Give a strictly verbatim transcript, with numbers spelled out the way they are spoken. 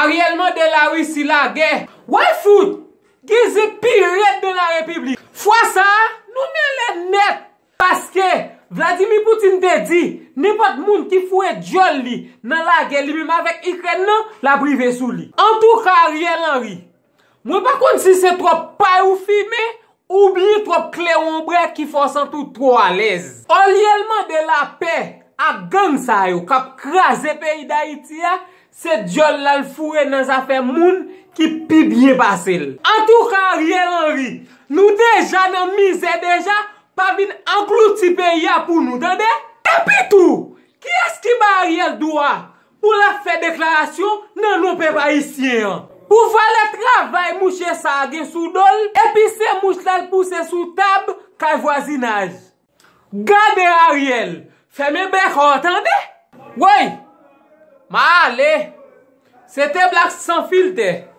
Ariel mande Larisi lagè. Why foot? Gizi pi rèd nan la repiblik. Fwa sa a, nou mele nèt. Paske Vladimir Putin te di, nenpòt moun ki foure dyòl li nan lagè li menm avèk Ikrèn nan, l ap rive sou li. Antouka, Ariel Henry, mwen pa konn si se twòp pay ou fimen, oubyen twòp klewon brè ki fè w santi w twò alèz. Olye l mande lapè ak gang sa yo k ap kraze peyi Dayiti a, se dyòl la l foure nan zafè moun ki pi byen pase l. Antouka, Ariel Henry, nou deja nan mizè deja, pa vin anglouti peyi a pou nou, tande? Epi tou, kiyès ki ba Ariel dwa pou l ap fè deklarasyon nan non pèp ayisyen an? Pou valè travay mouche sa a gen sou do l, epi se mouch la l pouse sou tab kay vwazinaj. Gade Ariel, fèmen bèk ou tande. Woy, m a ale. Se te Black Sans Filter.